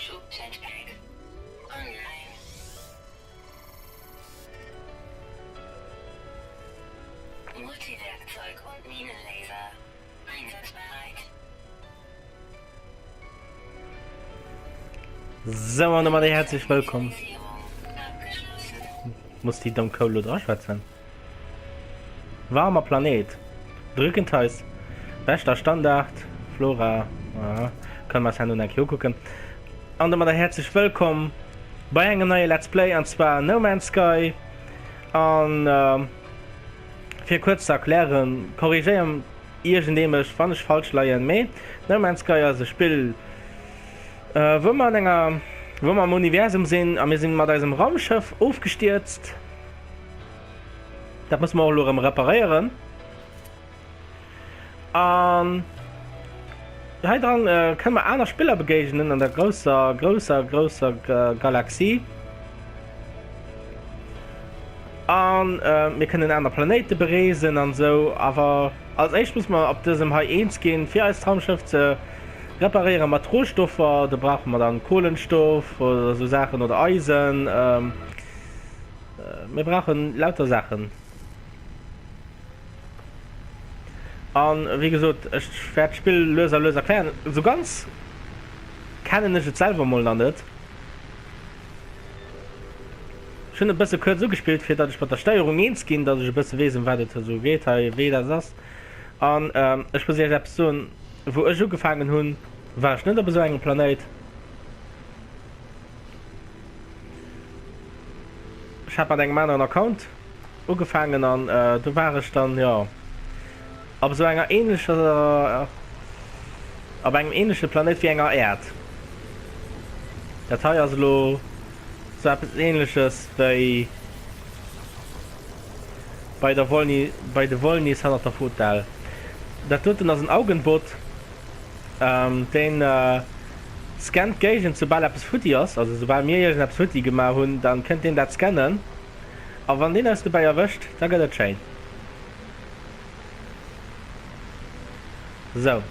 Schub-Jetpack online. Multiwerkzeug und Minenlaser einsatzbereit. Sou an domadder häerzlech wëllkomm. Muss déi domm Kou lo dra schwätzen? Warmer Planet. Drückend heiß. Beschter Standard. Flora. Aha. Kënne mer eis herno nach eng Kéier ukucken. An domadder häerzlech wëllkomm bei engem neie Let's Play an zwar No Man's Sky. An fir kuerz ze erklären, korrigéier iergendee mech wann ech falsch leien, mee No Man's Sky ass e Spill wou mer an enger, wou mer am Universum sinn a mir sinn mat eisem Raumschëff ofgestierzt. Dat musse mer och elo erëm reparéieren. An hei dran kënne mer aner Spiller begéignen an der grousser, grousser, grousser Galaxie. An mir kënnen aner Planéite bereesen an esou. Awer als éischt musse mer op dësem hei eens ginn, fir eist Raumschëff ze reparéieren mat Rohstoffer. Do brauche mer dann Kohlenstoff oder esou Saachen oder Eisen. Mir brauchen lauter Saachen. An wéi gesot, ech wäert d'Spill lues a lues erklären. Esou ganz kennen ech et selwer mol nach net. Ech hunn e bësse kuerz ugespillt, fir datt ech mat der Steierung eens ginn, datt ech e bësse weess, ëm wat et esou geet hei, wéi dat ass. An ech muss iech eppes soen, Wou ech ugefaangen hunn, war ech net op esou engem Planéit. Ech hat mat engem aneren Account ugefaangen an do war ech dann, jo, op esou enger ähnlecher, op engem ähnleche Planéit wéi enger Äerd. Dat hei ass elo sou eppes ähnleches wéi bei der Wollni, bei de Wollnis hannert der Fotell. Dat doten ass en Augenbot, deen scannt d'Géigend soubal eppes futti ass, also soubal mir iergendeppes futti gemaach hunn, dann kënnt deen dat scannen a wann deen eis dobäi erwëscht, da gëtt et schéin. Sou,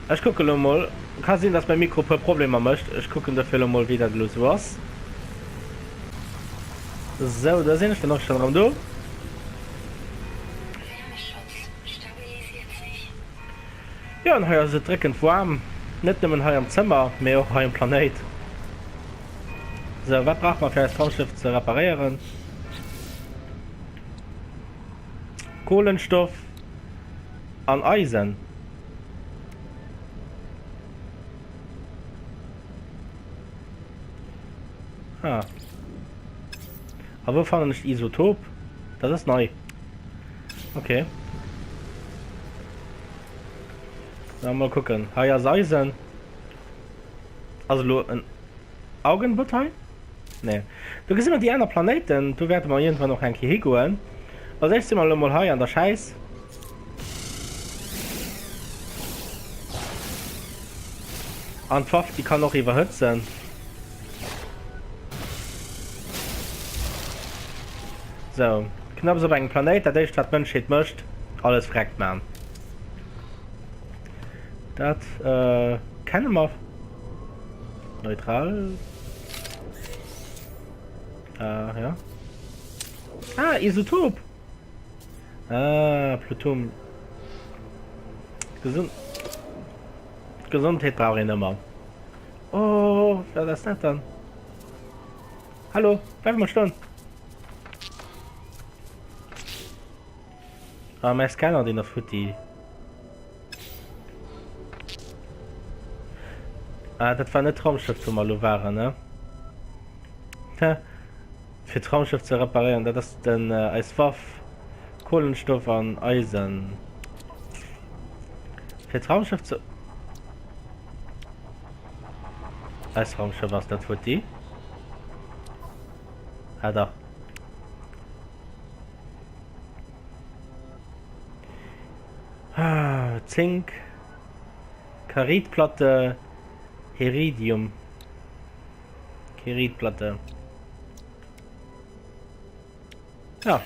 ech kucke lo mol, ka sinn dass mäi Mikro puer Problemer mécht, ech kucken dofir lo mol wéi dat elo sou ass. Sou, do sinn ech dann och schonn erëm do. Wärmeschutz stabilisiert sich. Jo, an hei ass et dréckend waarm, net nëmmen hei am Zëmmer, mee och hei um Planéit. Sou, wat brauche mer fir eist Raumschëff ze reparéieren? Kohlenstoff an Eisen. Ah. A wou fannen ech Isotop? Dat ass nei. Okay. Na, mal kucken. Hei ass Eisen. Ass elo en Augenbot hei? Nee. Do gesi mer déi aner Planéiten. Do wäerte mer iergendwann och eng Kéier higoen. Als éischt si mer elo mol hei an der Schäiss. An d'Waff, déi kann och iwwerhëtzen. Sou, knapps op engem Planéit, dat éischt wat d'Mënschheet mécht, alles vreckt man. Dat kenne mer. Neutral. Äh, ja. Ah, Isotop! Ah, Pluton. Gesund. Gesondheet brauch een ëmmer. Oh, wat ass dat dann? Hallo, bleif mol stoen. Ah, mäi Scanner, deen ass futti. Ah, dat war net d'Raumschëff, wou mer elo waren, ne? Hä? Fir d'Raumschëff ze reparéieren, dat ass den, eis Waff. Kohlenstoff an Eisen. Fir d'Raumschëff ze... Eist Raumschëff ass net futti. Ah, dach. Zink, Karitplatte, Heridium. Kiritplatte. Ja.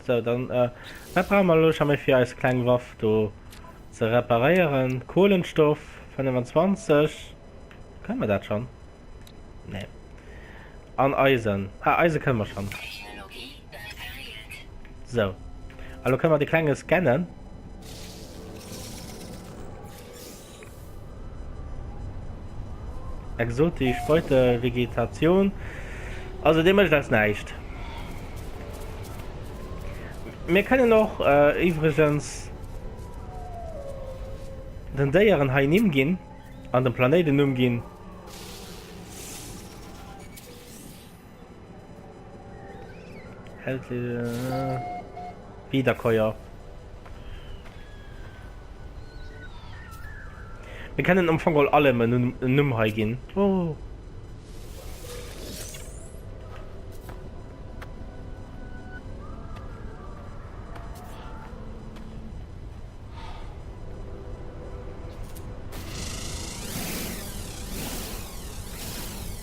So, dann, äh, wat brauche mer elo scho méi fir eis kleng Waff do ze reparéieren? Kohlenstoff. 25. Kënne mer dat schonn? Nee. An Eisen. Ah, Eise kënne mer schonn. Sou. A lo kënne mer de Klenge scannen. Exotisch Beute, Vegetation. Also dee mécht eis näischt. Mir kënnen och iwwregens den Déieren hei Nimm ginn an dem Planéit en Numm ginn. Wiederkäuer. Mir kennen am Fong all allem en Numm hei ginn. Oh.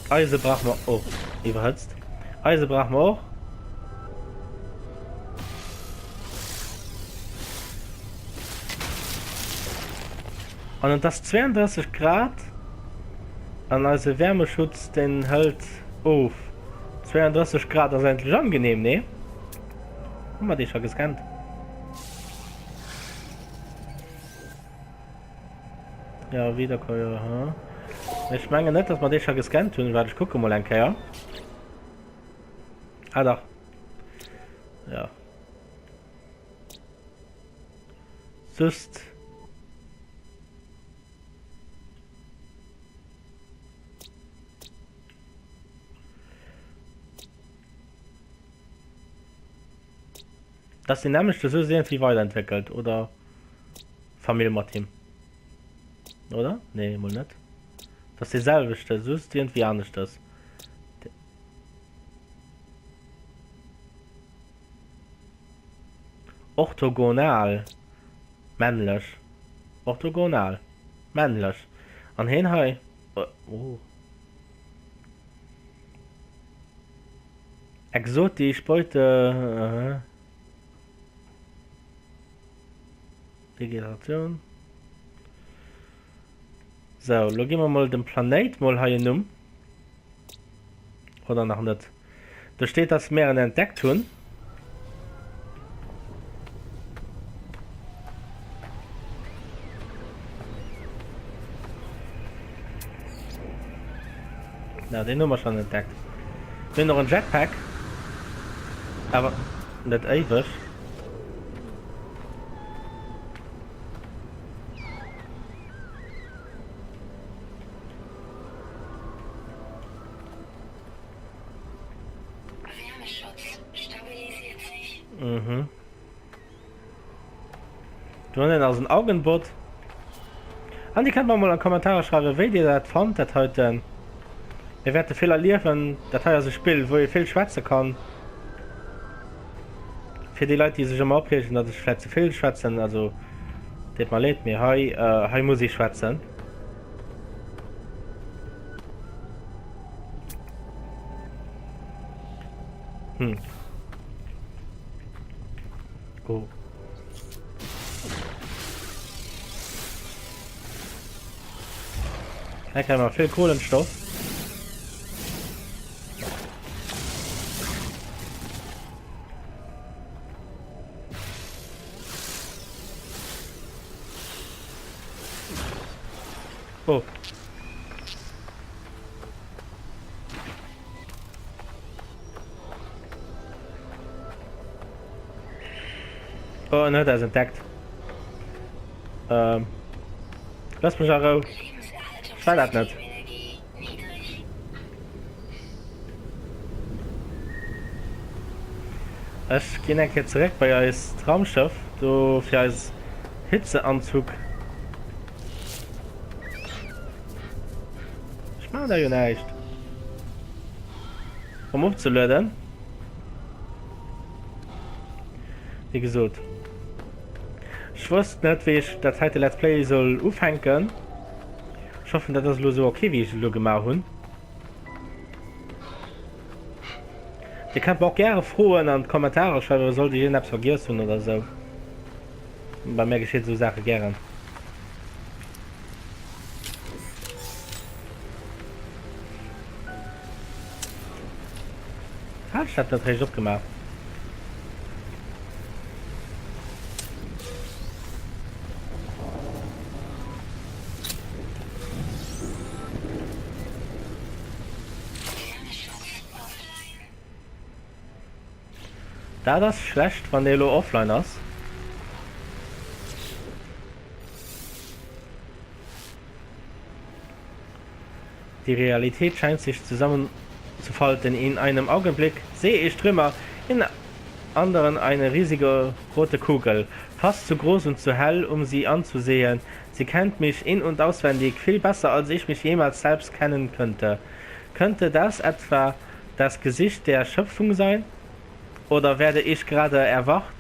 Eise brauche mer och. Iwwerhëtzt. Eise brauche mer och. An et ass 32 Grad an eise Wärmeschutz den hëlt of. 32 Grad ass eigentlech angenehm, nee? Hu mer dee scho gescannt? Ja, Wiederkäuer, ha. Ech mengen net, dass mer dee scho gescannt hunn. Waart, ech kucke mol eng Kéier. Ah, dach. Ja. Just. Dass deen nämmlechte soss iergendwéi weiderentwéckelt, oder? Famill mat him. Oder? Nee, mol net. Dass dee selwechte, soss iergendwéi aneschtes. Orthogonal männlech. Orthogonal männlech. An heen hei? Oh. Exotisch Beute. Vegetation. Sou, lo gi mer mol dem Planéit mol hei en Numm. Oder nach net? Do steet, dass mär en entdeckt hunn. Na, deen hu mer schonn entdeckt. Mir hunn och en Jetpack. Awer net éiweg. Wärmeschutz stabilisiert sich. Mhm. Do hannen ass en Augenbot. An Dir kënnt mer mol an d'Kommentarer schreiwen, wéi Dir dat fannt, dat heiten. Mir wäerte vill erliewen. Dat hei ass e Spill, wou ee vill schwätze kann. Fir déi Leit, déi sech ëmmer opreegen, datt ech vläicht ze vill schwätzen, also deet mer leed, mee hei, hei muss ee schwätzen. Hm. Oh. Hei kréie mer vill Kohlenstoff. Oh. Oh, en huet eis entdeckt. Ähm. Lass mech a Rou. Ech war dat net. Ech ginn eng Kéier zeréck bei eist Raumschëff do fir eis Hitzeanzug. Ech maachen der jo näischt. Erëm ofzelueden. Wéi gesot, ech wosst net wéi ech dat heite Let's Play soll ufänken. Ech hoffen dat ass elo esou ok wéi ech et elo gemaach hunn. Dir kennt mer och gäre Froen an d'Kommentarer schreiwen, sollt ech iergendeppes vergiess hunn oder esou. Bei mär geschitt esou Saache gären. Hat ech dat net réischt opgemaach? Dat ass schlecht, wann dee elo offline ass. Die Realität scheint sich zusammenzufalten. In einem Augenblick sehe ich Trümmer, in anderen eine riesige rote Kugel, fast zu groß und zu hell, um sie anzusehen. Sie kennt mich in- und auswendig, viel besser, als ich mich jemals selbst kennen könnte. Könnte das etwa das Gesicht der Schöpfung sein? Oder werde ich gerade erwacht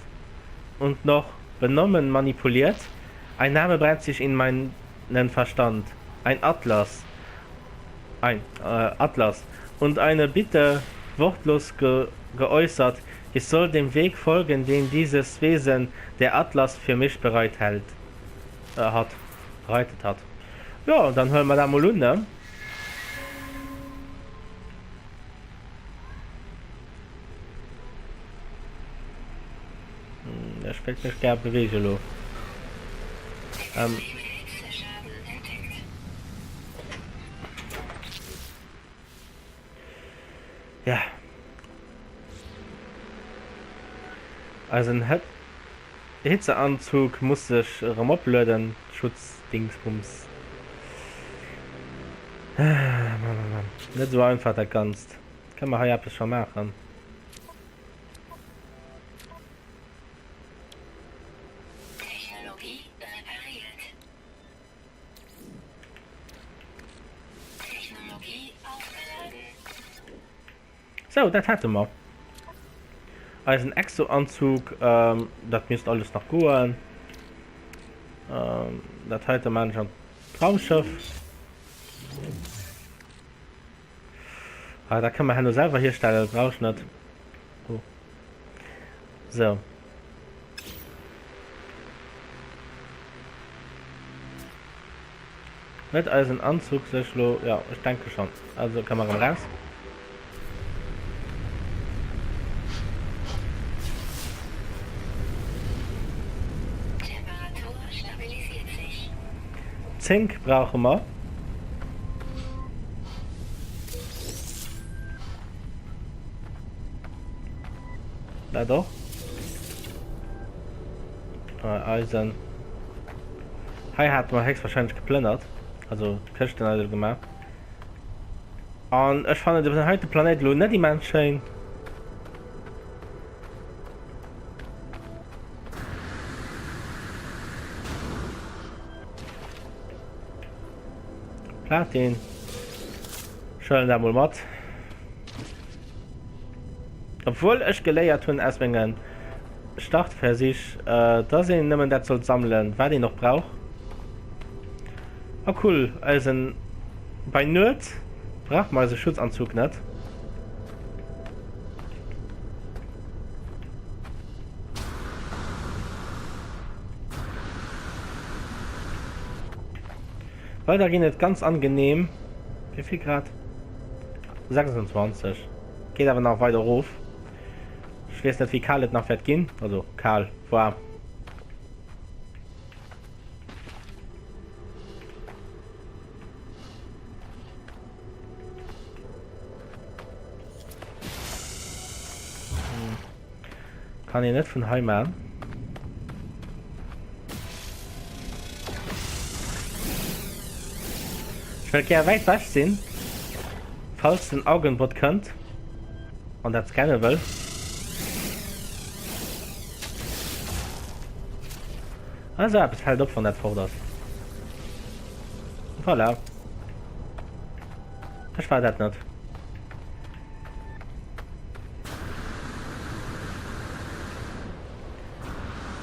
und noch benommen manipuliert? Ein Name brennt sich in meinen Verstand. Ein Atlas. Ein äh, Atlas. Und eine Bitte wortlos ge geäußert, ich soll dem Weg folgen, den dieses Wesen, der Atlas, für mich bereithält. Äh, hat. Bereitet hat. Jo, dann huele mer dat mol un, ne? Ech wéilt mech gär beweegen elo. Ähm. Ja. Eisen Hitzeanzug muss sech erëm oplueden. Schutzdingsbums. Mann, Mann, Mann. Net esou einfach dat Ganzt. Kënne mer hei eppes scho maachen? Technologie repariert. Technologie aufgeladen. Sou, dat hätte mer. Eisen Exo-Anzug, ähm, dat misst alles nach goen. Ähm, dat heite man ech an d'Raumschëff. Ah, dat kënne mer herno selwer hierstellen, dat brauch ech net. Oh. So. Huet eisen Anzug sech lo, jo ech denke schon, also kann mer rem raus. Temperatur stabilisiert sich. Zink brauche mer. Dat och. Eisen. Hei hate mer héchstwahrscheinlech geplënnert, also Këschten eidel gemaach. An ech fannen den heite Planéit elo net immens schéin. Platin. Ech huelen dat mol mat. Obwuel ech geléiert hunn aus mengen Startversich, dass een nëmmen dat sollt sammelen, wat een och brauch. Oh cool, eisen bei Nuet brauche mer eise Schutzanzug net. Weider ginn et ganz angenehm. Wéi vill Grad? 26. Geet awer nach weider erof. Ech weess net wéi kal et nach wäert ginn, also kal, waarm. Kann een net vun hei man. Ech wëll gär wäit wech sinn, falls den Augenbot kënnt an dat scanne wëll. Also eppes fällt op, wann dat fort ass. Voilà. Ech war dat net.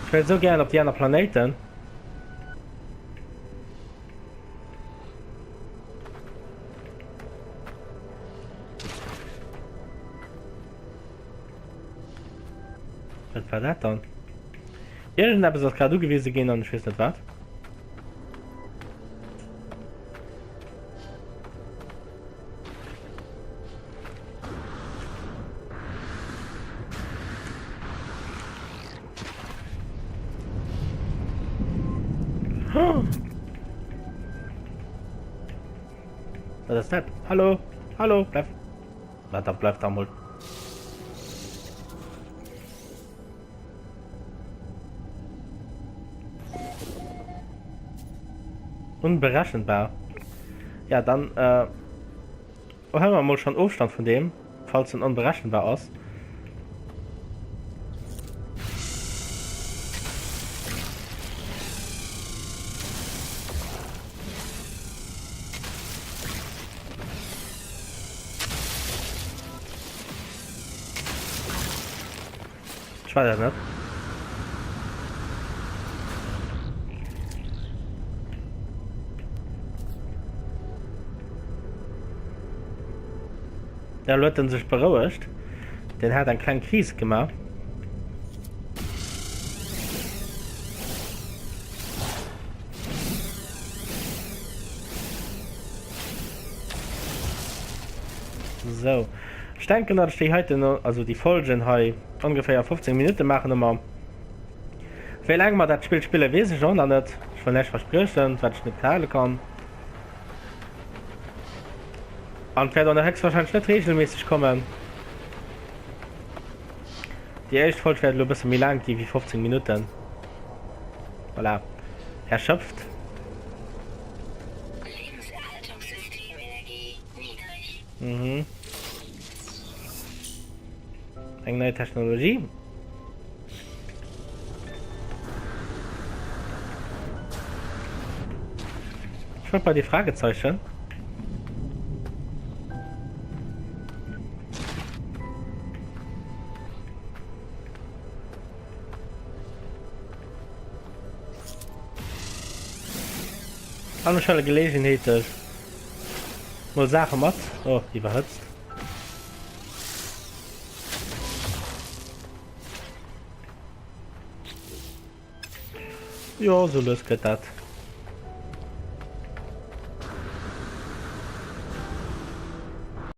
Ech wéilt esou gären op déi aner Planéiten. Wat war dat dann? Irgendeppes ass grad ugewise ginn an ech weess net wat. Wat ass dat? Hallo? Hallo? Bleif. Na, da bleif da mol. Unberechenbar. Ja, dann äh, huele mer mol schon Ofstand vun deem, falls en onberechenbar ass. Ech weess et net. Ja, lo huet en sech berouegt. Deen hat eng kleng Kris gemaach. Sou. Ech denken, datt ech déi heiten, also déi Folgen hei, ongeféier 15 Minutte maachen ëmmer. Wéi laang mer dat Spill spillen, weess ech och nach net. Ech wëll näischt verspriechen, wat ech net hale kann. An et wäert och nach héchstwahrscheinlech net reegelméisseg kommen. Déi éischt Folg wäert elo e bësse méi laang gi wéi 15 Minutten. Voilà. Erschöpft. Lebenserhaltungssystemenergie niedrig. Mhm. Eng nei Technologie. Ich wollte bei die Fragezeichen. An ech huele geleegenheetlech mol Saache mat. Oh, iwwerhëtzt. Jo, sou lues gëtt dat.